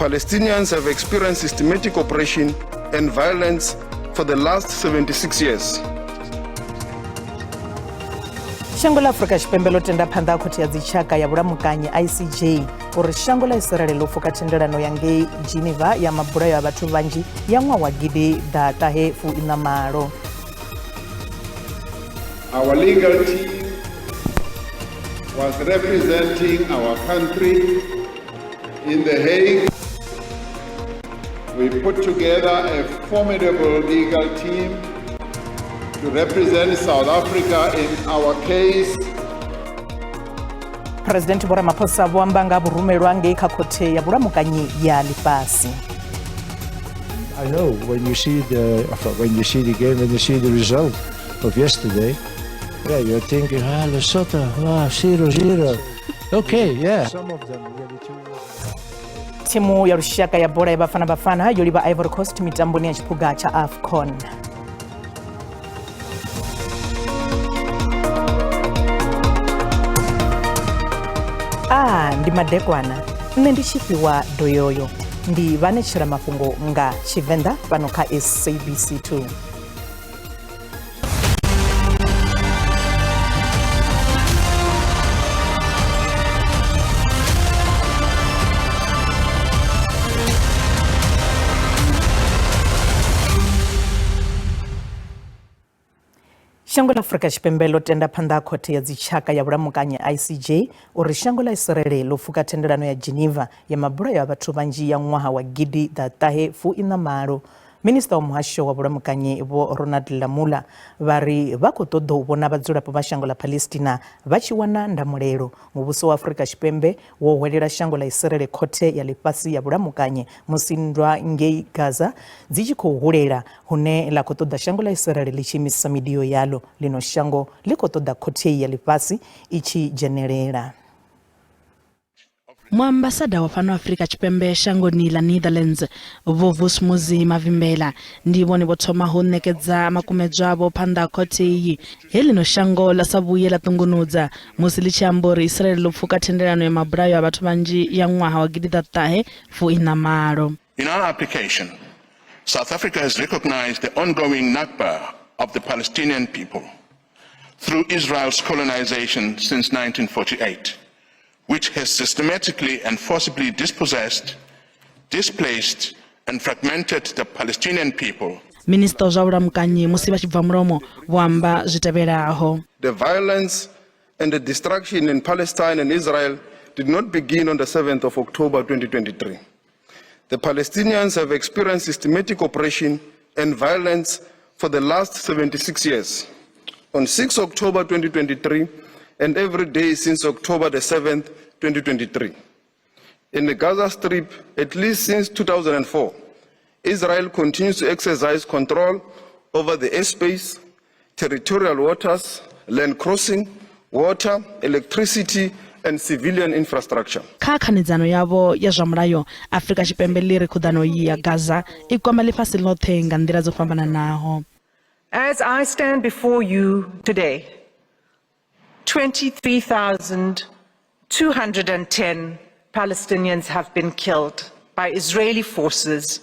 Palestinians have experienced systematic oppression and violence for the last 76 years. Shango ḽa Afrika Tshipembe ḽo tenda phanḓa ha khothe ya dzitshaka ya vhulamukanyi ICJ uri shango ḽa Isiraele ḽo pfuka thendelano ya ngei Geneva ya mabulayo a vhathu vhanzhi ya ṅwaha wa gidi ḓa ṱahe fu iṋa malo. Our legal team was representing our country in The Hague. We put together a formidable legal team to represent South Africa in our case. President Vho Ramaphosa vho amba nga vhurumelwa ngei kha khothe ya vhulamukanyi ya ḽifhasi. I know when you see the game, when you see the result of yesterday, yeah, you're thinking, ah, Lesotho, ah, 0-0. Okay, yeah. Some of them really too. Thimu ya lushaka ya bola ya Bafana Bafana yo livha Ivory Coast mitamboni ya tshiphuga tsha AFCON. A ndi madekwana, nṋe ndi Tshifhiwa Doyoyo, ndi vhanetshela mafhungo nga Tshivenḓa fhano kha SABC 2. Shango ḽa Afrika Tshipembe ḽo tenda phanḓa ha khothe ya dzitshaka ya vhulamukanyi ICJ uri shango ḽa Israele ḽo pfuka thendelano ya Geneva ya mabulayo a vhathu vhanzhi ya ṅwaha wa gidi ḓa ṱahe fu iṋa malo. Minisiṱa wa muhasho wa vhulamukanyi Vho Ronald Lamola vha ri vha khou ṱoḓa u vhona vhadzulapo vha shango ḽa Palestina vha tshi wana ndamulelo. Muvhuso wa Afrika Tshipembe wo hwelela shango ḽa Isiraele khothe ya ḽifhasi ya vhulamukanyi musi nndwa ngei Gaza dzi tshi khou hulela hune ḽa khou ṱoḓa shango ḽa Isiraele ḽi tshi imisa midio yaḽo. Ḽino shango ḽi khou ṱoḓa khothe iyi ya ḽifhasi i tshi dzhenelela. Muambasada wa fhano Afrika Tshipembe shangoni ḽa Netherlands, Vho Vusmuzi Mavimbela, ndi vhone vho thomaho u ṋekedza makumedzwa avho phanḓa ha khothe iyi he ḽino shango ḽa sa vhuye ḽa ṱungunudza musi ḽi tshi amba uri Israel ḽo pfuka thendelano ya mabulayo a vhathu vhanzhi ya ṅwaha wa gidiḓaṱahe fu iṋa malo. In our application, South Africa has recognized the ongoing Nakba of the Palestinian people through Israel's colonization since 1948, which has systematically and forcibly dispossessed, displaced, and fragmented the Palestinian people. Minisiṱa wa zwa vhulamukanyi musi vha tshi bva mulomo vho amba zwi tevhelaho. The violence and the destruction in Palestine and Israel did not begin on the 7th of October 2023. The Palestinians have experienced systematic oppression and violence for the last 76 years. On 6 October 2023 and every day since October the 7th, 2023. In the Gaza Strip, at least since 2004, Israel continues to exercise control over the airspace, territorial waters, land crossing, water, electricity, and civilian infrastructure. Kha khanedzano yavho ya zwa mulayo, Afrika Tshipembe ḽi ri khuḓano iyi ya Gaza i kwama ḽifhasi ḽoṱhe nga nḓila dzo fhambananaho. As I stand before you today, 23,210 Palestinians have been killed by Israeli forces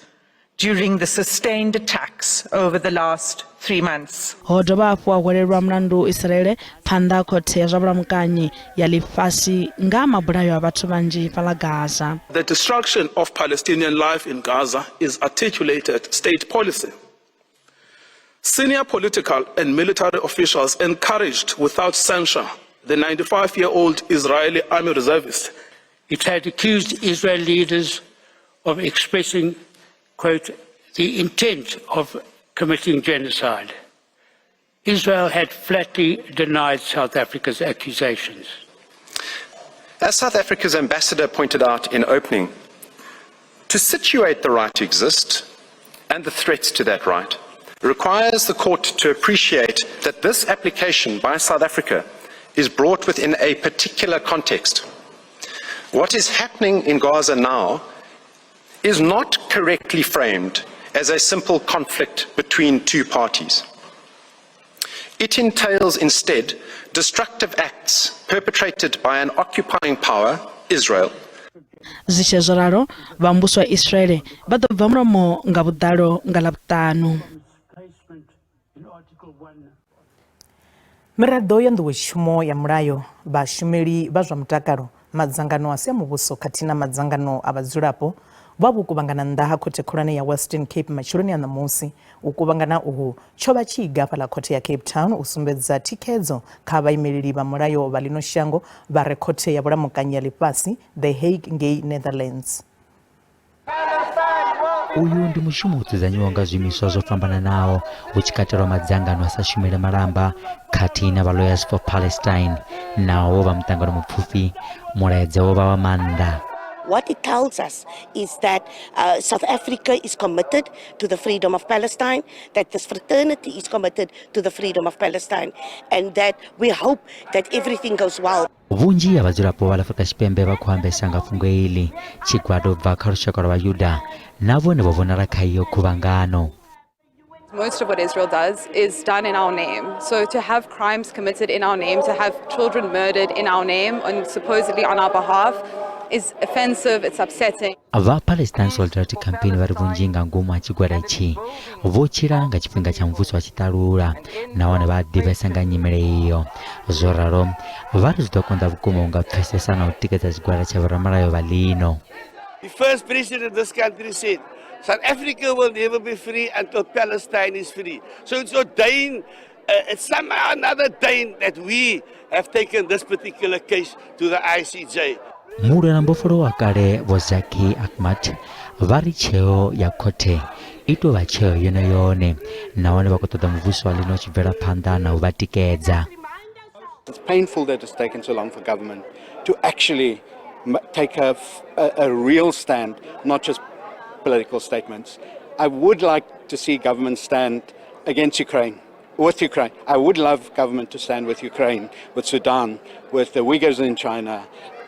during the sustained attacks over the last 3 months. Ho dovha hafhu ha hwelelwa mulandu Israele phanḓa ha khothe ya zwa vhulamukanyi ya ḽifhasi nga ha mabulayo a vhathu vhanzhi fhaḽa Gaza. The destruction of Palestinian life in Gaza is articulated state policy. Senior political and military officials encouraged without censure the 95 year old Israeli army reservist It had accused Israel leaders of expressing, quote, the intent of committing genocide. Israel had flatly denied South Africa's accusations. As South Africa's ambassador pointed out in opening, to situate the right to exist and the threats to that right requires the court to appreciate that this application by South Africa is brought within a particular context. What is happening in Gaza now is not correctly framed as a simple conflict between two parties. It entails instead destructive acts perpetrated by an occupying power, Israel. Zwi tshee zwo ralo, vha muvhuso wa Israele vha ḓo bva mulomo nga vhuḓalo nga Ḽavhuṱanu. Miraḓo ya nḓowetshumo ya mulayo, vhashumeli vha zwa mutakalo, madzangano a si a muvhuso khathihi na madzangano a vhadzulapo vha vho kuvhangana nnḓa ha khothe khulwane ya Western Cape matsheloni a ṋamusi. U kuvhangana uhu tsho vha tshiga fhaḽa khothe ya Cape Town u sumbedza thikhedzo kha vhaimeleli vha mulayo vha ḽino shango vha re khothe ya vhulamukanyi ya ḽifhasi The Hague ngei Netherlands. Uyu ndi mushumo wo dzudzanyiwaho nga zwiimiswa zwo fhambananaho hu tshi katelwa madzangano a sa shumele malamba khathihi na vha Lawyers for Palestine. Naho wo vha muṱangano mupfufhi, mulaedza wo vha wa maanḓa. What it tells us is that South Africa is committed to the freedom of Palestine, that this fraternity is committed to the freedom of Palestine, and that we hope that everything goes well. Vhunzhi ha vhadzulapo vha ḽa Afrika Tshipembe vha khou ambesa nga fhungo iḽi. Tshigwada u bva kha lushaka lwa Vhayuda na vhone vho vhonala kha iyo khuvhangano. Most of what Israel does is done in our name. So to have crimes committed in our name, to have children murdered in our name and supposedly on our behalf is offensive, it's upsetting. Vha Palestine Solidarity Campaign vha ri vhunzhi nga ngomu ha tshigwada itshi vho tshila nga tshifhinga tsha muvhuso wa tshiṱalula nahone vha a ḓivhesa nga nyimele iyo. Zwo ralo, vha ri zwi ḓo konḓa vhukuma u nga pfesesa na u tikedza tshigwada tsha vhoramilayo vha ḽino. The first president of this country said, South Africa will never be free until Palestine is free. So it's ordained, it's somehow another ordained that we have taken this particular case to the ICJ. Mulwela mbofholowo wa kale Vho Zackie Achmat vha ri tsheo ya khothe i tou vha tsheo yone yone nahone vha khou ṱoḓa muvhuso wa ḽino u tshi bvela phanḓa na u vha tikedza. It's painful that it's taken so long for government to actually take a real stand, not just political statements. I would like to see government stand against Ukraine, with Ukraine. I would love government to stand with Ukraine, with Sudan, with the Uyghurs in China,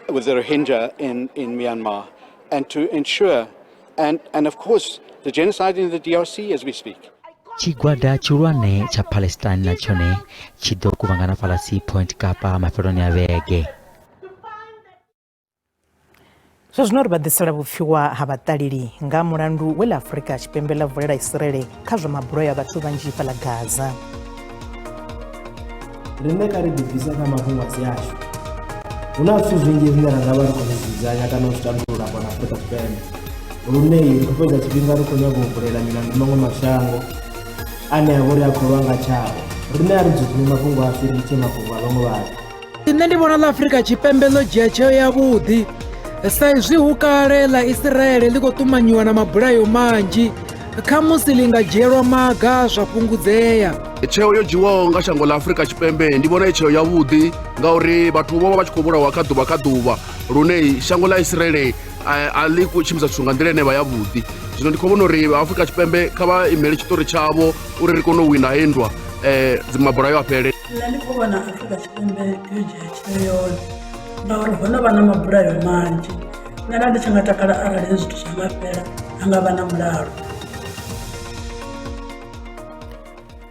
with the Rohingya in Myanmar, and to ensure, and of course, the genocide in the DRC as we speak. Tshigwada tshihulwane tsha Palestine na tshone tshi ḓo kuvhangana fhaḽa Sea Point Kapa mafheloni a vhege. Zwa zwino ri vha ḓisela vhupfiwa ha vhaṱaleli nga mulandu we ḽa Afrika Tshipembe ḽa vulela Israele kha zwa mabulayo a vhathu vhanzhi fhaḽa Gaza. Riṋe kha ri ḓibvise kha mafhungo a si ashu. Hu na zwithu zwinzhi zwine ra nga vha ri khou zwi dzudzanya kana u zwi tandulula fhano Afrika Tshipembe. Lune ri khou fhedza tshifhinga ri khou nyaga u vulela milandu maṅwe mashango ane a vha uri a khou lwa nga tshao. Riṋe a ri dzudzanye mafhungo ashu ri litshe mafhungo a vhaṅwe vhathu. Nṋe ndi vhona ḽa Afrika Tshipembe ḽo dzhia tsheo yavhuḓi sa izwi hu kale ḽa Isiraele ḽi khou ṱumanyiwa na mabulayo manzhi khamusi ḽi nga dzhielwa maga zwa fhungudzea. Tsheo yo dzhiwaho nga shango ḽa Afrika Tshipembe ndi vhona i tsheo yavhuḓi ngauri vhathu vho vha vha tshi khou vhulawa kha ḓuvha kha ḓuvha lune shango ḽa Isiraele a ḽi khou tshimbidza zwithu nga nḓila ine vha yavhuḓi. Zwino ndi khou vhona uri vha Afrika Tshipembe kha vha imele tshiṱori tshavho uri ri kone u wina heyi nndwa mabulayo a fhele. Nṋe ndi khou vhona Afrika Tshipembe yo dzhia tsheo yone ngauri ho no vha na mabulayo manzhi nṋe nda ndi tshi nga takala arali hezwi zwithu zwa nga fhela ha nga vha na mulalo.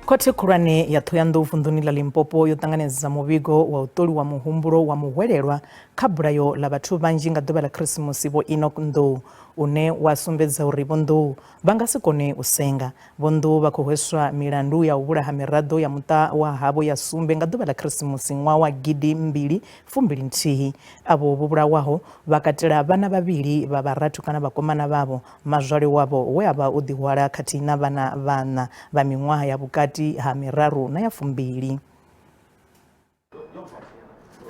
Khothe khulwane ya Ṱhohoyanḓou vunḓuni ḽa Limpopo yo ṱanganedza muvhigo wa u ṱoliwa muhumbulo wa muhwelelwa kha bulayo ḽa vhathu vhanzhi nga ḓuvha ḽa Khirisimusi Vho Enoch Nḓou une wa sumbedza uri Vho Nḓou vha nga si kone u senga. Vho Nḓou vha khou hweswa milandu ya u vhulaha miraḓo ya muṱa wa havho ya sumbe nga ḓuvha ḽa Khirisimusi ṅwaha wa 2021. Avho vho vhulawaho vha katela vhana vhavhili vha vharathu kana vhakomana vhavho, mazwale wavho we a vha o ḓihwala khathihi na vhana vhaṋa vha miṅwaha ya vhukati ha miraru na ya fumbili.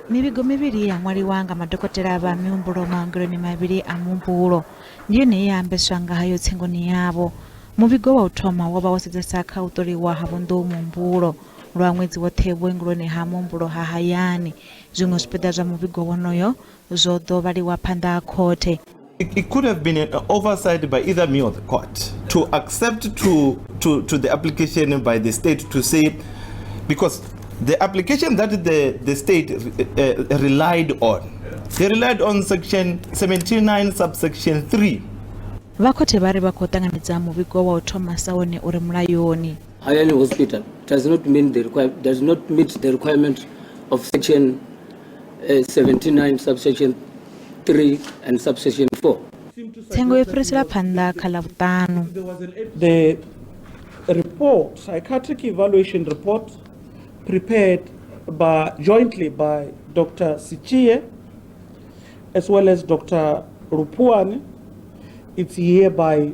Mivhigo mivhili ye ya ṅwaliwa nga madokotela vha mihumbulo maongeloni mavhili a muhumbulo ndi yone ye ya ambeswa nga hayo tsengoni yavho. Muvhigo wa u thoma wo vha wo sedzesa kha u ṱoliwa ha Vho Nḓou muhumbulo lwa ṅwedzi woṱhe vhuongeloni ha muhumbulo ha hayani. Zwiṅwe zwipiḓa zwa muvhigo wonoyo zwo ḓo vhaliwa phanḓa ha khothe. It could have been an oversight by either me or the court to accept to the application by the state to say, because the application that the state relied on, they relied on section 79 subsection 3. Vha khothe vha ri vha khou ṱanganedza muvhigo wa u thoma sa wone uri mulayoni. Hayani Hospital does not mean the require, does not meet the requirement of section 79 subsection 3 and subsection 4. Tsengo yo fhiriselwa phanḓa kha Ḽavhuṱanu. The report, psychiatric evaluation report, prepared by, jointly by Dr. Sichie as well as Dr. Rupuane, it's hereby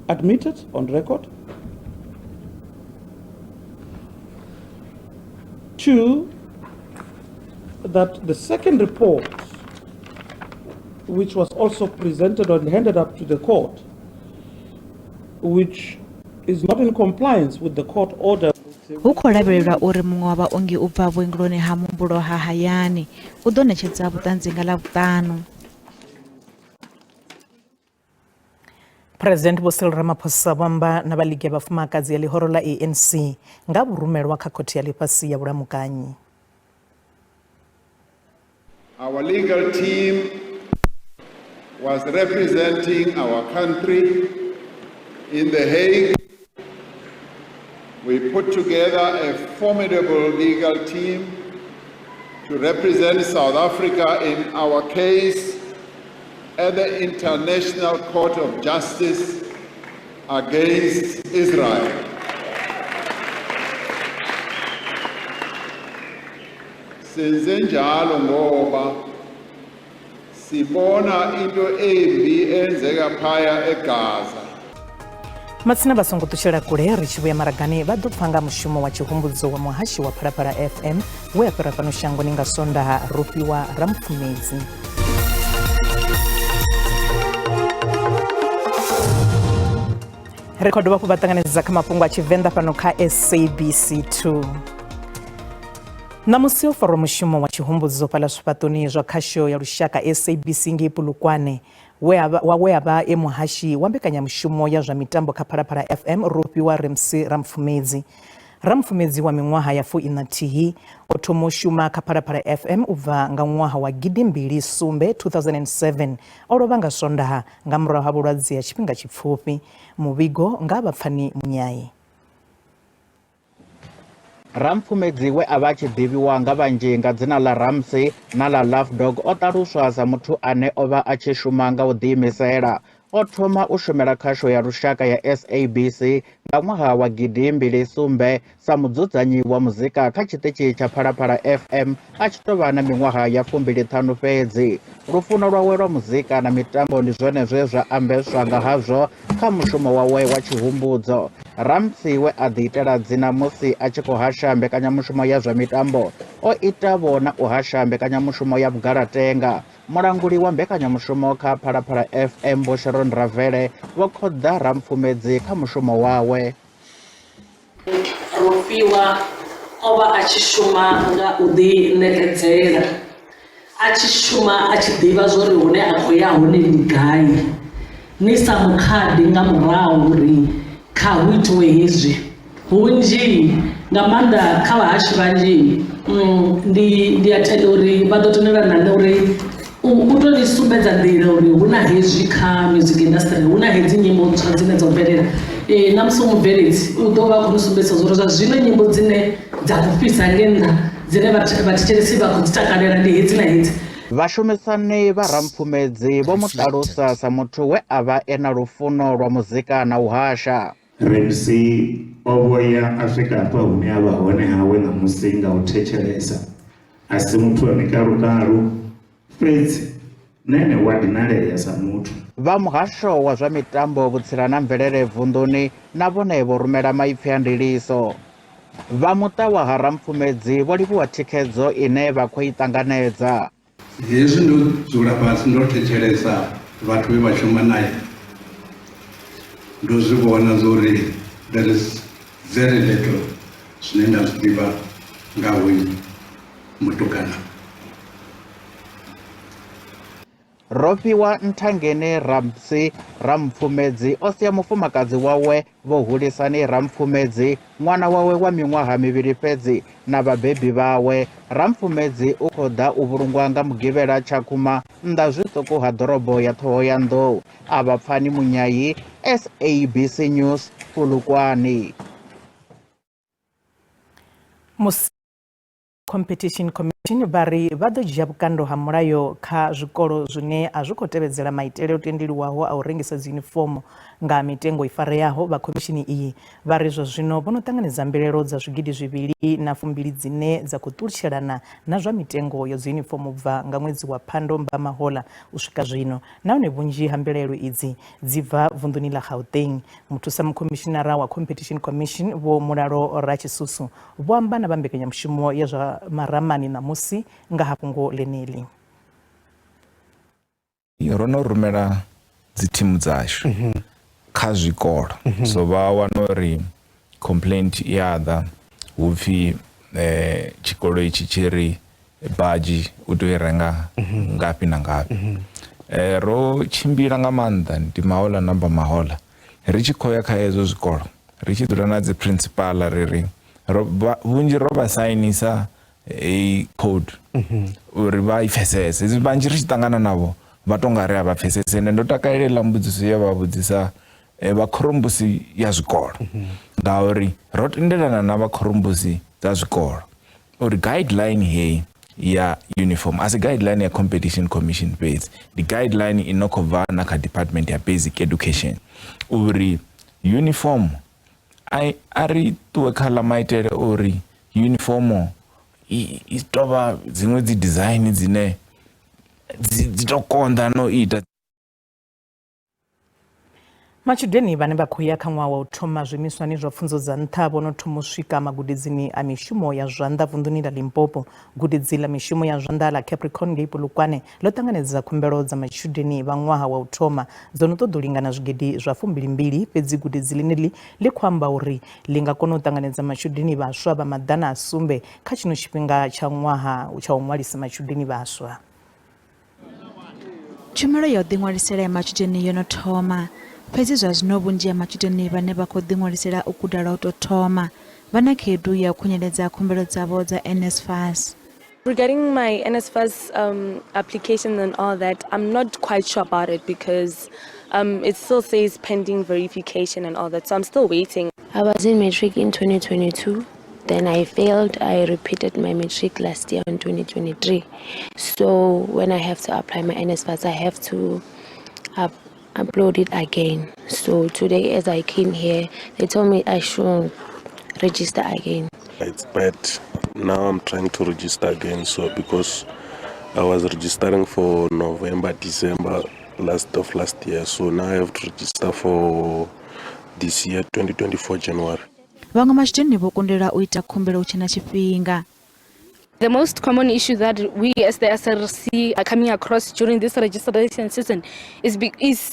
admitted on record. Two, that the second report, which was also presented and handed up to the court, which is not in compliance with the court order. Hu khou lavhelelwa uri muṅwe wa vhaongi u bva vhuongeloni ha muhumbulo ha hayani u ḓo ṋetshedza vhuṱanzi nga Ḽavhuṱanu. President Vho Cyril Ramaphosa vho amba na vha ligi ya vhafumakadzi ya ḽihoro ḽa ANC nga vhurumelwa kha khothe ya ḽifhasi ya vhulamukanyi. Our legal team was representing our country in The Hague. We put together a formidable legal team to represent South Africa in our case at the International Court of Justice against Israel. Senze njalo ngoba sibona into embi enzeka phaya eGaza. Matsina vha songo ṱutshela kule ri tshi vhuya maragani vha ḓo pfa nga mushumo wa tshihumbudzo wa muhashi wa Phalaphala FM we a fhira fhano shangoni nga Sondaha Rofhiwa Ramupfumedzi. Ri khou dovha hafhu vha ṱanganedza kha mafhungo a Tshivenḓa fhano kha SABC 2. Ṋamusi ho farwa mushumo wa tshihumbudzo fhaḽa zwifhaṱoni zwa khasho ya lushaka SABC ngei Polokwane we a vha, wa we a vha e muhashi wa mbekanyamushumo ya zwa mitambo kha Phalaphala FM Rofhiwa Ramsey Ramupfumedzi. Ramupfumedzi wa miṅwaha ya fuiṋa-thihi o thoma u shuma kha Phalaphala FM u bva nga ṅwaha wa gidimbili sumbe 2007. O lovha nga Swondaha nga murahu ha vhulwadze ha tshifhinga tshipfufhi. Muvhigo nga Vhapfani Munyai. Rampfumedzi we a vha a tshi ḓivhiwa nga vhanzhi nga dzina ḽa Ramsey na ḽa Love Dog o ṱaluswa sa muthu ane o vha a tshi shuma nga u ḓiimisela. O thoma u shumela khasho ya lushaka ya SABC nga ṅwaha wa gidi mbili sumbe sa mudzudzanyi wa muzika kha tshiṱitshi tsha Phalaphala FM a tshi tou vha na miṅwaha ya fumbili ṱhanu fhedzi. Lufuno lwawe lwa muzika na mitambo ndi zwone zwe zwa ambeswa nga hazwo kha mushumo wawe wa tshihumbudzo. Ramsey we a ḓiitela dzina musi a tshi khou hasha mbekanyamushumo ya zwa mitambo, o ita-vho na u hasha mbekanyamushumo ya vhugalatenga. Mulanguli wa mbekanyamushumo kha Phalaphala FM Vho Sharon Ravele vho khoḓa Rampfumedzi kha mushumo wawe. Rofhiwa o vha a tshi shuma nga u ḓiṋekedzela, a tshi shuma a tshi ḓivha zwo ri hune a khou ya hone ndi gai, ni sa mu khadi nga murahu uri kha hu itiwe hezwi. Hunzhi nga maanḓa kha vhahashu vhanzhi ndi ndi a tenda uri vha ḓo tendelana na nṋe uri U tou ni sumbedza nḓila uri hu na hezwi kha music industry, hu na hedzi nyimbo ntswa dzine dzo bvelela. Ee, na musi u mubveledzi u ḓo vha a khou ni sumbedzisa zwa uri zwa zwino nyimbo dzine dza khou fhisa nge nnḓa dzine vhathetshelesi vha khou dzi takalela ndi hedzi na hedzi. Vhashumisani vha Rampfumedzi vho mu ṱalusa sa muthu we a vha e na lufuno lwa muzika na u hasha. Ramsey o vhuya a swika hafha hune a vha hone hawe ṋamusi nga u thetshelesa. A si muthu wa mikalukalu, fhedzi na ene u a dinalea sa muthu. Vha muhasho wa zwa mitambo, vhutsila na mvelele vunḓuni na vhone vho rumela maipfi a ndiliso. Vha muṱa wa ha Rampfumedzi vho livhuwa thikhedzo ine vha khou i ṱanganedza. Hezwi ndo dzula fhasi ndo thetshelesa vhathu vhe vha shuma nae ndo zwi vhona zwa uri there is very little zwine nda zwi ḓivha nga hoyu mutukana. Rofhiwa Nthangeni Rampsi Rampfumedzi o sia mufumakadzi wawe Vho Hulisani Rampfumedzi, ṅwana wawe wa miṅwaha mivhili fhedzi na vhabebi vhawe. Rampfumedzi u khou ḓa u vhulungwa nga Mugivhela Tshakhuma nnḓa zwiṱuku ha ḓorobo ya Ṱhohoyanḓou. Avhapfani Munyayi, SABC News, Polokwane. Musi Competition Commission. Competition vha ri vha ḓo dzhia vhukando ha mulayo kha zwikolo zwine a zwi khou tevhedzela maitele o tendeliwaho a u rengisa dziyunifomo nga mitengo i fareaho. Vha khomishini iyi vha ri zwa zwino vho no ṱanganedza mbilaelo dza zwigidi zwivhili na fumbili dzine dza khou ṱulutshelana na zwa mitengo ya dziyunifomo u bva nga ṅwedzi wa Phando Mbamahola u swika zwino, nahone vhunzhi ha mbilaelo idzi dzi bva vunḓuni ḽa Gauteng. Muthusa mukhomishinara wa Competition Commission Vho Mulalo Ratshisusu vho amba na vha mbekanyamushumo ya zwa maramani ṋamusi nga ha fhungo ḽeneḽi. Ro no rumela dzi thimu dzashu kha zwikolo so vha wana uri complaint i a ḓa hupfi tshikolo itshi tshi ri badzhi u tea u i renga ngafhi na ngafhi. Ro tshimbila nga maanḓa ndi mahoḽa namba mahoḽa ri tshi khou ya kha hezwo zwikolo ri tshi dzula na dzi principal ri ri vhunzhi ro vha sainisa heyi code uri vha i pfesese. Hezwi vhanzhi ri tshi ṱangana navho vha to nga ri a vha pfesese. Ende ndo takalela iḽa mbudziso ye vha vhudzisa vha khorombusi ya zwikolo, ngauri ro tendelana na vha khorombusi dza zwikolo uri guideline heyi ya uniform a si guideline ya Competition Commission fhedzi, ndi guideline i no khou bva na kha Department ya Basic Education uri uniform a ri ṱuwe kha ḽa maitele uri uniform i tovha dziṅwe dzi design dzine dzi to konḓa no ita. Matshudeni vhane vha khou ya kha ṅwaha wa u thoma zwiimiswani zwa pfunzo dza nṱha vho no thoma u swika magudedzini a mishumo ya zwanḓa vunḓuni ḽa Limpopo. Gudedzi ḽa mishumo ya zwanḓa ḽa Capricorn ngei Polokwane ḽo ṱanganedza khumbelo dza matshudeni vha ṅwaha wa u thoma dzo no ṱoḓa u lingana zwigidi zwa fumbilimbili, fhedzi gudedzi ḽeneḽi ḽi khou amba uri ḽi nga kona u ṱanganedza matshudeni vhaswa vha 700 kha tshino tshifhinga tsha ṅwaha tsha u ṅwalisa matshudeni vhaswa. Tshumelo ya u ḓiṅwalisela ya matshudeni yo no thoma, fhedzi zwa zwino vhunzhi ha matshudeni vhane vha khou ḓiṅwalisela u guda lwa u tou thoma vha na khaedu ya u khunyeledza khumbelo dzavho dza NSFAS. Regarding my NSFAS application and all that, I'm not quite sure about it because it still says pending verification and all that, so I'm still waiting. I was in matric in 2022, then I failed. I repeated my matric last year in 2023. So when I have to apply my NSFAS, I have to upload it again. So today as I came here, they told me I should register again. It's bad. Now I'm trying to register again, so because I was registering for November, December last of last year, so now I have to register for this year, 2024 January. Vhaṅwe matshudeni vho kundelwa u ita khumbelo hu tshe na tshifhinga. The most common issue that we as the SRC are coming across during this registration season is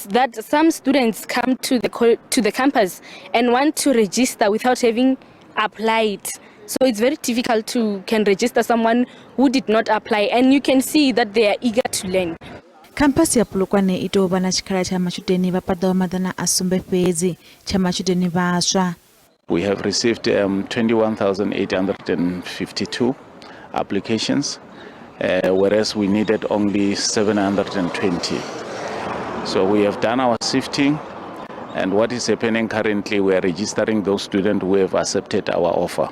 that some students come to the campus and want to register without having applied. So it's very difficult to can register someone who did not apply, and you can see that they are eager to learn. Khamphasi ya Polokwane i tou vha na tshikhala tsha matshudeni vha paḓaho 700 fhedzi tsha matshudeni vhaswa. We have received 21,852 applications, whereas we needed only 720. So we have done our sifting, and what is happening currently, we are registering those students who have accepted our offer.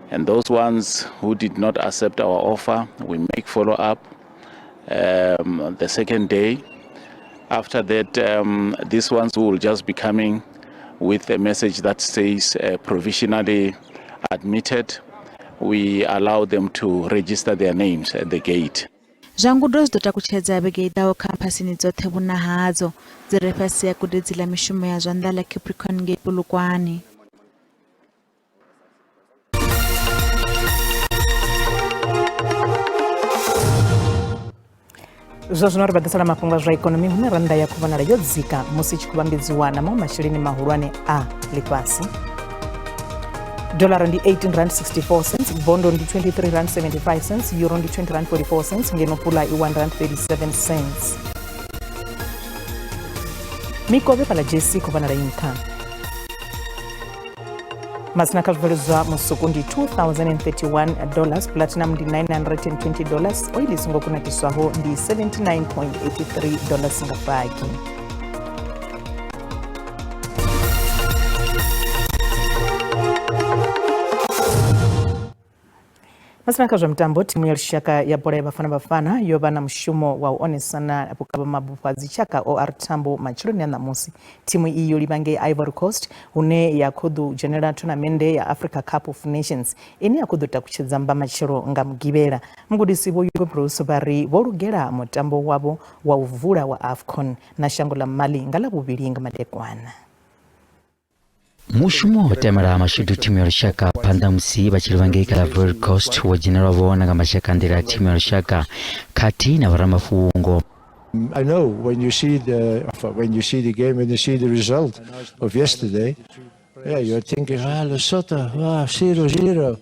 And those ones who did not accept our offer, we make follow-up the second day. After that, these ones will just be coming with a message that says provisionally admitted. We allow them to register their names at the gate. Zwa ngudo zwi ḓo takutshedza vhege i ḓaho khamphasini dzoṱhe vhuna hadzo dzi re fhasi ha gudedzi ḽa mishumo ya zwanḓa ḽa Capricorn ngei Polokwane. Zwa zwino ri vha ḓisela mafhungo a zwa ikonomi hune rannda ya khou vhonala yo dzika musi i tshi khou vhambedziwa na maṅwe masheleni mahulwane a ḽifhasi. Dollar ndi 18 rand 64 cents, bondo ndi 23 rand 75 cents, euro ndi 20 rand 44 cents, ngeno pula i 1 rand 37 cents. Mikovhe fhaḽa JC khou vhonala i nṱha. Masina kha zwibveledzwa musuku ndi 2031 dollars, platinum ndi 920 dollars, oil i songo kunakiswaho ndi 79.83 dollars nga faki. Masina kha zwa mitambo, thimu ya lushaka ya bola ya Bafana Bafana yo vha na mushumo wa u onesana vhukavha mabufho a dzitshaka OR Tambo matsheloni a ṋamusi. Thimu iyi yo livha ngei Ivory Coast hune ya khou ḓo dzhenela thonamennde ya Africa Cup of Nations ine ya khou ḓo takutshedza mbamatshelo nga Mugivhela. Mugudisi Vho Hugo Broos vha ri vho lugela mutambo wavho wa u vula wa AFCON na shango ḽa Mali nga Ḽavhuvhili nga madekwana. Mushumo wa tamela mashudu thimu ya lushaka phanḓa musi vha tshi livha ngei kha Ivory Coast wo dzhenelwa vhona nga mashaka-nḓila a thimu ya lushaka khathihi na vhoramafhungo. I know when you see the when you see the game, when you see the result of yesterday, yeah, you're thinking, Lesotho, 0-0.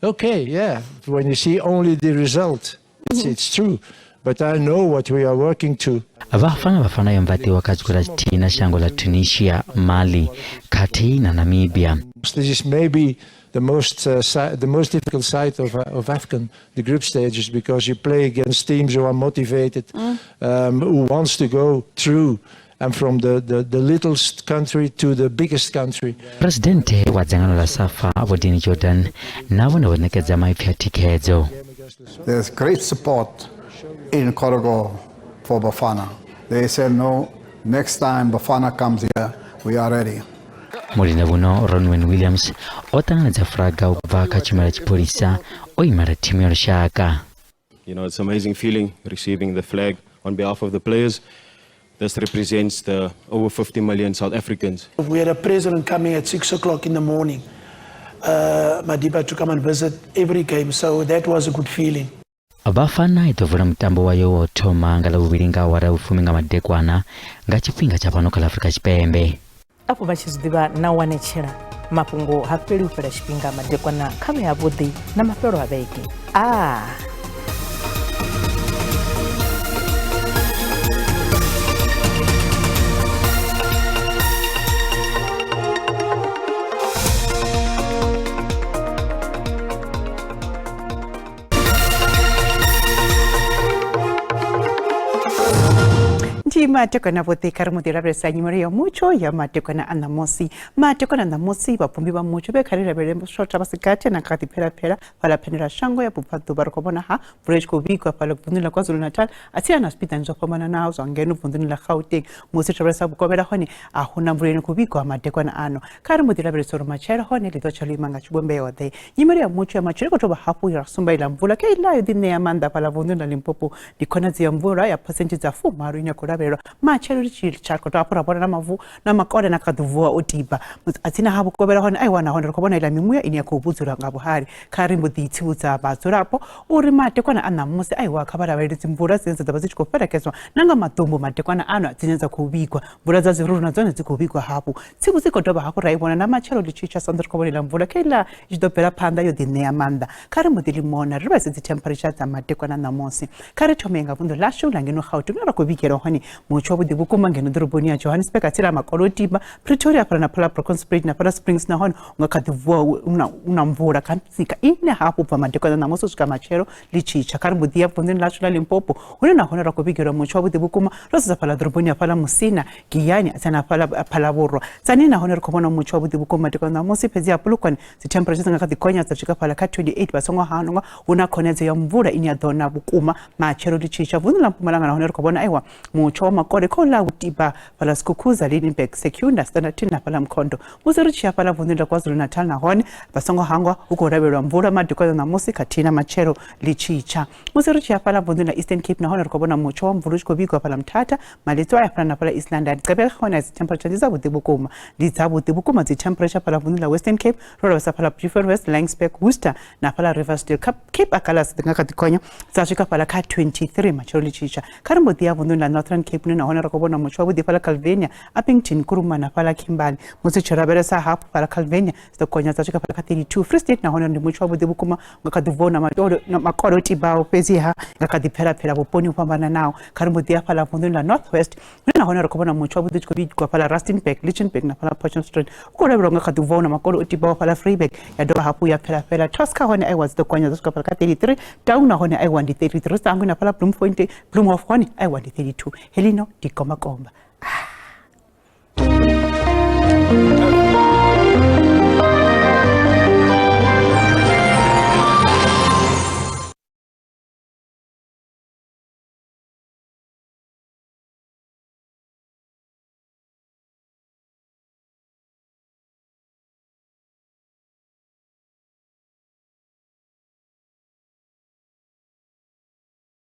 Okay, yeah. When you see only the result, it's true. But I know what we are working to. Vafana Bafana yo mvatiwa kha tshigwada tshithihi na shango ḽa Tunisia, Mali khathihi na Namibia. This is maybe the most the most difficult side of AFCON, the group stages, because you play against teams who are motivated, who wants to go through, and from the littlest country to the biggest country. Presidente wa dzangano ḽa SAFA Vho Danny Jordaan na vhone vho ṋekedza maipfi a thikhedzo. There's great support in Korhogo for Bafana. They said no, next time Bafana comes here, we are ready. Mulinda vhuno Ronwen Williams o ṱanganedza fulaga u bva kha tshumelo ya tshipholisa o imela thimu ya lushaka. You know, it's an amazing feeling receiving the flag on behalf of the players. This represents the over 50 million South Africans. We had a president coming at 6 o'clock in the morning, Madiba, to come and visit every game, so that was a good feeling. Bafana i ḓo vula mutambo wayo wa u thoma nga Ḽavhuvhili nga awara ya vhufumi nga madekwana nga tshifhinga tsha fhano kha ḽa Afrika Tshipembe. Afho vha tshi zwi ḓivha na u wanetshela mafhungo ha fheli u fhela tshifhinga madekwana kha vhe havhuḓi na mafhelo a vhege. Ndi matekwana vhoṱhe kha ri muḓi lavhelesa nyimelo ya mutsho ya matekwana a ṋamusi. Matekwana a ṋamusi vhabvumbi vha mutsho vhe kha ri lavhelele shotha vha si gathi na kha ḓi phelapela fhaḽa phendela shango ya vhubvaḓuvha. Ri khou vhona ha mvula i tshi khou vhigwa fhaḽa vunḓuni ḽa KwaZulu-Natal a tsini na zwipiḓani zwo fhambananaho zwa ngeno vunḓuni ḽa Gauteng. Musi ri lavhelesa vhukovhela hone a huna mvula ine khou vhigwa madekwana ano. Kha ri mbo ḓi lavhelesa uri matshelo hone ḽi ḓo tsha ḽo ima nga tshivhumbeo ḓe. Nyimelo ya mutsho ya matshelo i khou dovha hafhu ya sumba iḽa mvula kha iḽa yo ḓi ṋea maanḓa fhaḽa vunḓuni ḽa Limpopo. Ndi khonadzeo ya mvula ya phesenthe dza 80 ine ya khou lavhelelwa matshelo ri tshi tsha khou hafhu ra vhona na mavu na makole na kha ḓi vuwa o tiba. A tsini ha vhukovhela hone a i wana hone ri khou vhona iḽa mimuya ine ya khou vhudzula nga vhuhali. Kha ri mbo ḓi tsivhudza vhadzulapo uri madekwana a ṋamusi a iwa kha vha lavhelele dzimvula dzine dza ḓo vha dzi tshi khou fhelekedzwa na nga maḓumbu madekwana ano dzine dza khou vhigwa. Mvula dza zwirulu na dzone dzi khou vhigwa hafhu. Tsivhudzo i khou dovha hafhu ra i vhona na matshelo ḽi tshi tsha sa ri khou vhona iḽa mvula kha iḽa i tshi ḓo bvela phanḓa yo ḓi ṋea maanḓa. Kha ri mbo ḓi limona ri vhaise dzi temperature dza madekwana ṋamusi. Kha ri thome nga vunḓu ḽashu ḽa ngeno Gauteng hune ra khou vhigela hone mutsho wavhuḓi vhukuma ngeno ḓoroboni ya Johannesburg a tsela makolo o tiba Pretoria fhala na phala Bronkhorstspruit na fhala Springs nahone u nga kha ḓi vuwa u na mvula kha tsika ine hafhu bva madekwana ṋamusi u swika matshelo ḽi tshi tsha. Kha ri mbo ḓi ya vunḓuni ḽashu ḽa Limpopo hune nahone ra khou vhigelwa mutsho wavhuḓi vhukuma ro sedza fhaḽa ḓoroboni ya fhaḽa Musina Giyani a tsena fhaḽa Phalavhurwa Tzaneen nahone ri khou vhona mutsho wavhuḓi vhukuma madekwana ṋamusi fhedzi ha Polokwane dzi temperature dzi nga kha ḓi gonya dza swika fhaḽa kha 28 vha songo hangwa hu na khonadzeo ya mvula ine ya ḓo na vhukuma matshelo ḽi tshi tsha. Vunḓu ḽa Mpumalanga nahone ri khou vhona aiwa mutsho wa makole khou ḽa tiba fhaḽa Skukuza, Lydenburg, Secunda, Standerton na fhaḽa Mkhondo. Musi ri tshi ya fhaḽa vunḓuni ḽa KwaZulu-Natal nahone vha songo hangwa hu khou lavhelelwa mvula madekwana ṋamusi khathihi na matshelo ḽi tshi tsha. Musi ri tshi ya fhaḽa vunḓuni ḽa Eastern Cape nahone ri khou vhona mutsho wa mvula u tshi khou vhigwa fhaḽa Mthatha, Maletswai a fhaḽa na fhaḽa East London. Gqeberha hone dzi temperature ndi dzavhuḓi vhukuma, ndi dzavhuḓi vhukuma dzi temperature fhaḽa vunḓuni ḽa Western Cape. Ro lavhelesa fhaḽa Beaufort West, Laingsburg, Worcester na fhaḽa Riversdale. Cape Agulhas dzi nga kha ḓi gonya dza swika fhaḽa kha 23 matshelo ḽi tshi tsha. Kha ri mbo ḓi ya vunḓuni ḽa Northern Cape hune nahone ri khou vhona mutsho wavhuḓi fhaḽa Calvinia, Upington, Kuruman na fhaḽa Kimberley. Musi tshi lavhelesa hafhu fhaḽa Calvinia dzi ḓo gonya dza swika fhaḽa kha 32. Free State nahone ndi mutsho wavhuḓi vhukuma nga kha ḓi vuwa na makole o tibaho fhedziha nga kha ḓi pfela-pfela vhuponi ho fhambananaho. Kha ri mbo ḓi ya fhaḽa vunḓuni ḽa North West hune nahone ri khou vhona mutsho wavhuḓi u tshi khou vhigwa fhaḽa Rustenburg, Lichtenburg na fhaḽa Potchefstroom. U khou lavhelelwa nga kha ḓi vuwa na makole o tibaho fhaḽa Vryburg ya dovha hafhu ya pfela-fhela. Tosca hone aiwa dzi ḓo gonya dza swika fhaḽa kha 33. Taung nahone aiwa ndi 33. Ri sa hangwi na fhaḽa Bloemfontein, Bloemhof hone aiwa ndi 32. Heḽino ndi gombakomba.